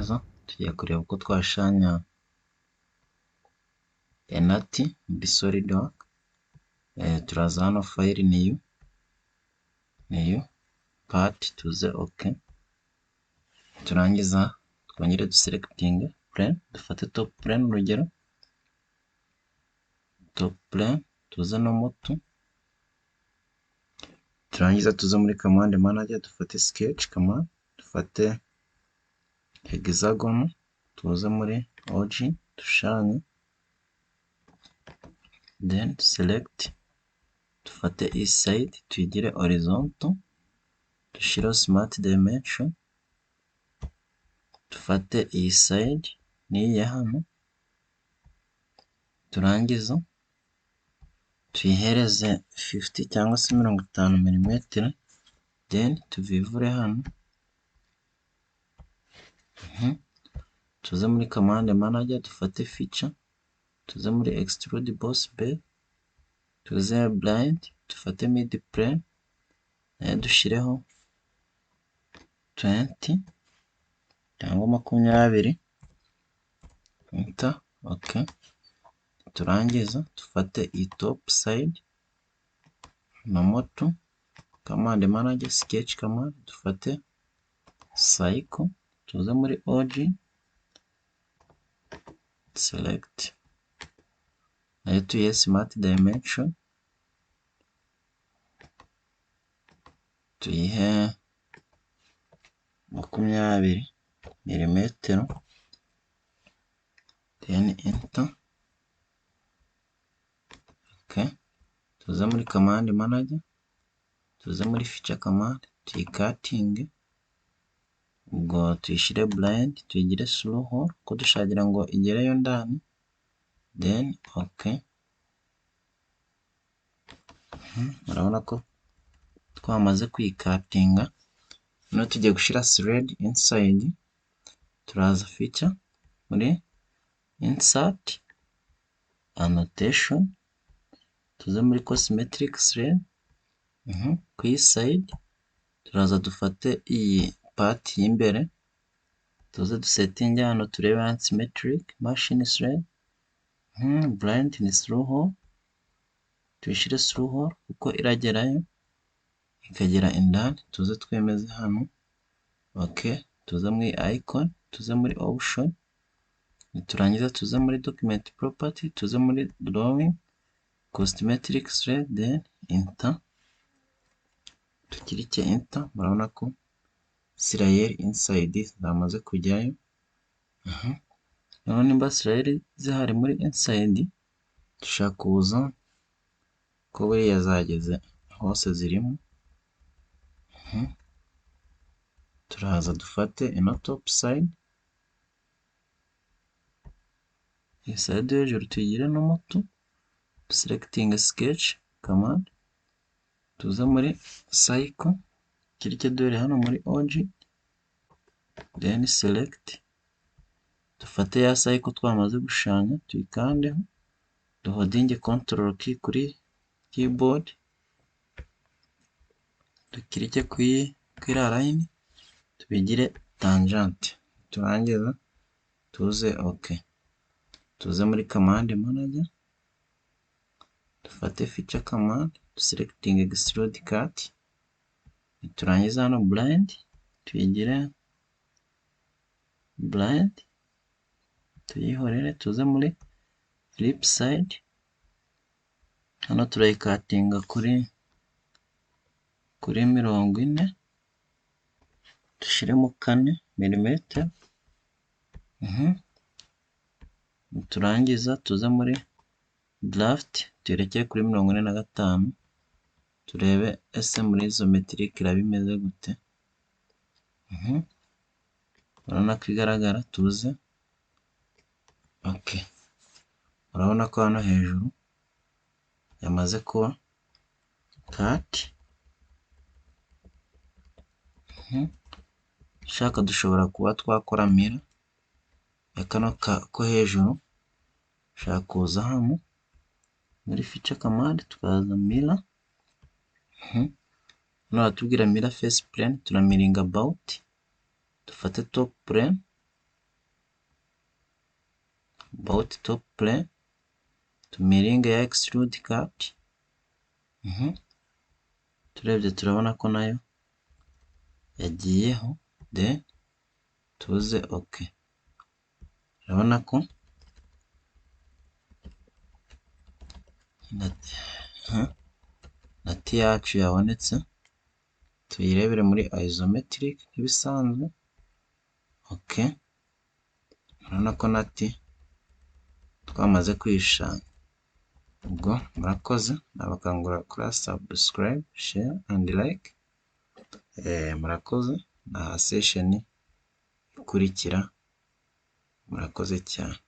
Muraho neza, tugiye kureba uko twashushanya a nut muri SolidWorks, turaza hano file, new, new part, tuze OK, turangiza twongere duselectinge plane, dufate top plane urugero, top plane, tuze normal to, turangiza tuze muri command manager dufate sketch command, dufate hexagon, tuze muri origin dushushanye, then select, dufate iyi side tuyigire horizontal, dushyireho smart dimension, dufate iyi side n'iyi ya hano, turangiza tuyihereze 50 cyangwa se 50 milimetero, then tuvivure hano, tuze muri command manager dufate feature, tuze muri extruded boss base, tuze blind, dufate mid plane nayo dushyireho 20 cyangwa 20, enter, OK, turangiza dufate iyi top side, normal to, command manager, sketch command, dufate circle, tuze muri origin, select, nayo tuyihe smart dimension, tuyihe 20 milimetero, then enter, OK, tuze muri command manager, tuze muri feature command, tuyicuttinge, ubwo tuyishyire blind, tuyigire through hole, kuko dushaka ngo igereyo ndani, then OK, murabona ko twamaze kuyicuttinga, noneho tugiye gushyira thread inside, turaza feature muri insert annotation, tuze muri cosmetic thread, ku iyi side turaza dufate iyi part y'imbere, tuze dusettinge hano turebe unsymmetric machine thread, blind ni through hole, tuyishyire through hole kuko iragerayo ikagera indani, tuze twemeze hano, OK, tuze muri icon, tuze muri option, niturangiza tuze muri document property, tuze muri drawing, cosmetic thread, then enter, duclicke enter, murabona ko thread inside zamaze kujyayo, noneho nimba thread zihari muri inside, dushobora kuza ko buriya zageze hose zirimo, turaza dufate ino top side, iyi side yo hejuru tuyigire normal to, duselectinge sketch command, tuze muri circle, duclicke duhereye hano muri origin, then select, dufate ya circle twamaze gushushanya tuyikandeho, duholdinge control key kuri keyboard, duclicke kuri iriya line, tubigire tangent, niturangiza tuze OK, tuze muri command manager, dufate feature command, duselectinge extruded cut, niturangiza hano blind tuyigire blind, tuyihorere, tuze muri flip side, hano turayicuttinga kuri 40, dushyiremo 4 milimetero, niturangiza tuze muri draft, tuyirekere kuri 45, turebe ese muri isometric iraba imeze gute, urabona ko igaragara, tuze OK, urabona ko hano hejuru yamaze kuba cut, ushaka dushobora kuba twakora mirror ya kano ko hejuru, ushobora kuza hano muri feature command tukaza mirror, hano baratubwira mirror face plane, turamirroringa about, dufate top plane. About top plane, tumiringe ya extrude cut, turebye turabona ko nayo yagiyeho, then tuze OK. Urabona ko nut yacu yabonetse, tuyirebere muri isometric nk'ibisanzwe, OK, urabona ko nut twamaze kuyishushanya. Ubwo murakoze, nabakangurira gukora subscribe, share and like, murakoze na session ikurikira, murakoze cyane.